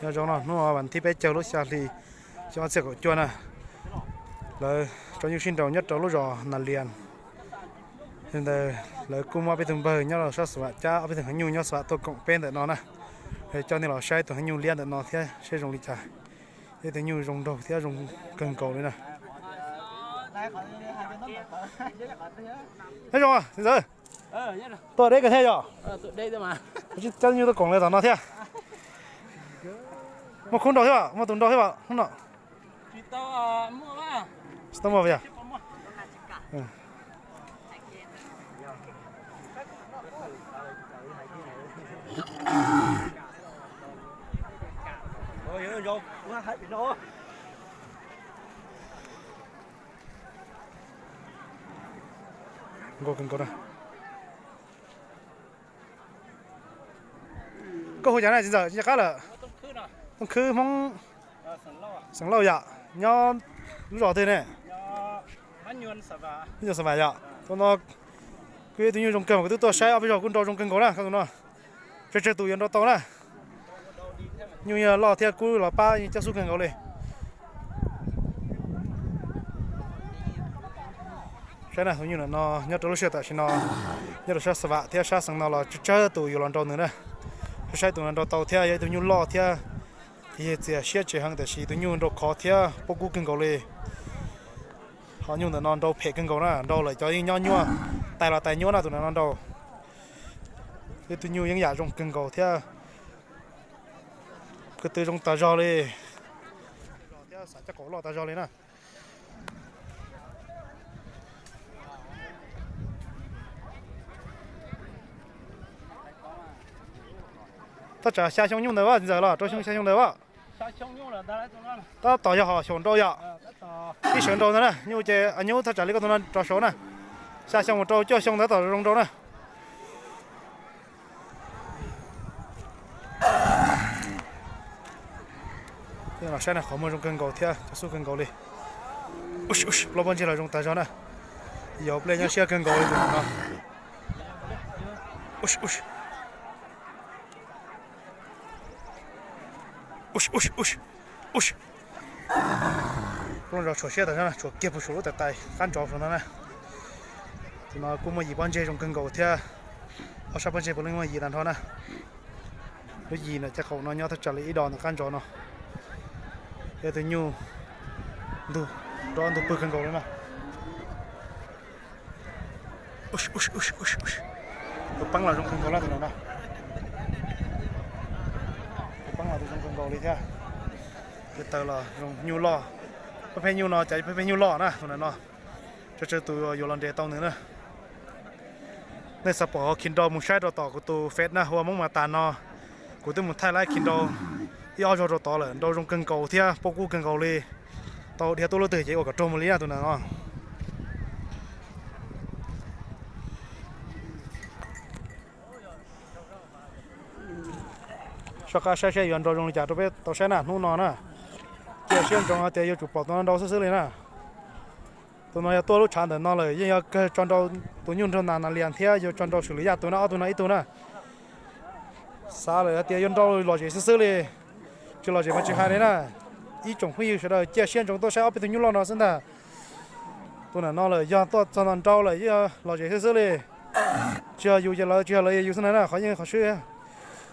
Nyob zoo no, hnub no vas thib peb caug lub xya hli xyoo ob txhiab kaum cuaj na, lawv tso nyuj sib nraus nyob rau lub zos Nas Lias. Li ntawd lawv kuj muaj ob peb tug npawg nyob rau sab Xas Vam cab ob peb tug heev nyuj nyob Xas Vam tuaj koom peb ntawm no na. Coj nej los saib tus heev nyuj liab ntawm no thiab seb zoo li cas. Ib tug nyuj zoo nraug thiab zoo kawg nkaus li na. Nyob zoo txiv ntxawm, tuaj deb kawg thiab yom? Cab nyuj tuaj koom li tom no thiab. Muaj khub nraug thiab, muaj tus nraug thiab hnub no. Tsis tau muaj yom. Koj hu cas na txiv ntxawm, tsis nco qab lawm. Tooj Khwb Hmoob, xeem Lauj yom, nyob lub zos twg ne? Xas Vam yom. Tus no kuj yog ib tug nyuj zoo kawg mas kuv twb tuaj saib ob peb zaug kuj nrau zoo kawg nkaus na, tus no tsawg tsawg tus yuav nrau tau na. Nyuj yog loj thiab kub los pab cab xub kawg nkaus li. Saib na, tus nyuj no nyob rau lub sij hawm tam sim no nyob rau sab Xas Vam thiab sab xeev no los tsawg tsawg tus yuav los nrau nws na. Saib saib tus no nrau tau thiab, yog ib tug nyuj loj thiab yog txias siab tsis heev, tiam sis tus nyuj nrau khov thiab pob kub kawg nkaus li. Ho nyuj ntawm no nrau phem kawg nkaus na, nrau lawm cov yeej nyob nyuaj, tais los tais nyuaj na tus ntawm no nrau. Ib tug nyuj yeej yam zoo kawg nkaus thiab, ko tw zoo tas zog li, thiab xav coj qaum loj tas zog li na. Thaj tsam xya xyoo nyuj ntawd vaj txiv ntxawm los rau xyoo xya xyoo ntawd vaj. Tab tom yog hom xyaum nrau yom. Ib sawv nrau ntawd na, nyuj ces nyuj thaj tsam li koj tus no rov saud na, xya xyoo mus rau cuaj xyoo ntawd tab tom zoo nrau na. Los saib na, qhov muag zoo kawg nkaus thiab cov xub kawg nkaus li. Plaub pob ntseg los zoo tas zog na. Yog plej nyob siab kawg nkaus li tus no. Plaub zos tshuam siab tas zog, tshuam kiag puag saum lub tais tais qab ntsov saum no na. Tus no kuj muaj yim pob ntseg zoo kawg nkaus thiab, ob sab pob ntseg puav leej muaj yim tag nrho na. Lub yim ntawm caj qaum no nyob thaj tsam li ib dos ntawm qab ntsov no. Yog tus nyuj ntug, nrov ntug pwg kawg nkaus li na. Tus peeb los zoo kawg nkaus na tus no na. Tus peeb los tus zoo kawg nkaus li thiab. Tes taw los zoo nyuj loj. Peb pheej nyuj no cas peb pheej nyuj loj na tus ntawm no. Tsawg tsawg tus yuav los nres tau nws na. Nej xav pom ho khi nrau mus saib rau tom kuv tus Face na, hu ua Hmoob Mas Tas no. Kuv twb mus thaij laib khi nrau ib ob zaug rau tod lawm, nrau zoo kawg nkaus thiab pob kub kawg nkaus li. Tau dhia tuaj lub twg ces ua kom raug mus li na tus ntawm no. Soj qab saib seb yuav nrau zoo li cas rau peb tau saib na hnub no na. Cia siab ntsoov hais tias yuav tsum pom tus no nrau xwb xwb li na. Tus no yog tuaj lub tshav ntawm no lawm yeej yog kawg tso nrau tus nyuj nraug Nas Nas Lias thiab yuav tso nrau Swm Lis Yaj tus na, ob tug no ib tug na. Xav lawm hais tias yuav nrau lom zem xwb xwb li, tsis lom zem mas tsis hais li na. Ib tsoom phooj ywg sawv daws cia siab ntsoov tuaj saib ob peb tug nyuj loj no xwb ntag. Tus ntawm no lawm yog tuaj txog nrau lawm yeej lom zem xwb xwb li. Tsis yog yus ces lawv, tsis yog lawv ces yus xwb na, qhov yeej qhov swb.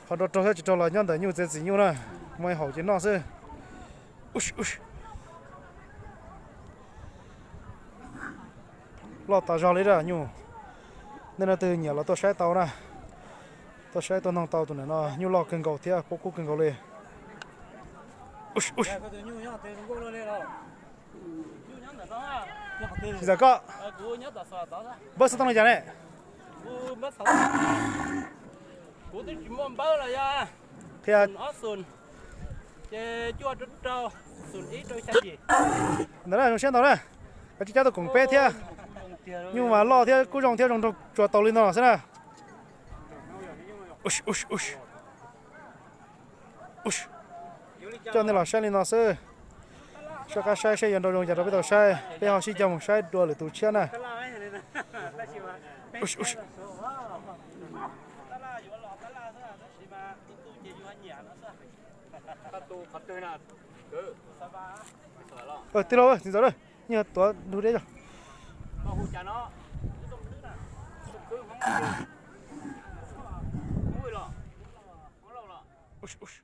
Qhov nrau raug thiab tsis raug los nyob ntawm nyuj txiav txim nyuj na. Muaj haum ces noj xwb. Loj tas zog li na nyuj. Nej leej twg nyiam los tuaj saib tau na. Tuaj saib tuaj noog tau tus ntawm no, nyuj loj kawg nkaus thiab pob kub kawg nkaus li. Txiv ntxawm koj npawb xov tooj li cas ne? Qhia ntawm na, zoo siab ntau na. Koj tsis cab tuaj koom peb thiab. Nyuj mas loj thiab kub zoo thiab zoo nraug tsuas tau li no xwb na. Coj nej los saib li no xwb. Soj qab saib seb yuav nrau zoo cas rau peb tau saib, peb ho sib coj mus saib dua lwm tus tshiab na. Tij laug, txiv ntxawm, nej tuav ntug deb os.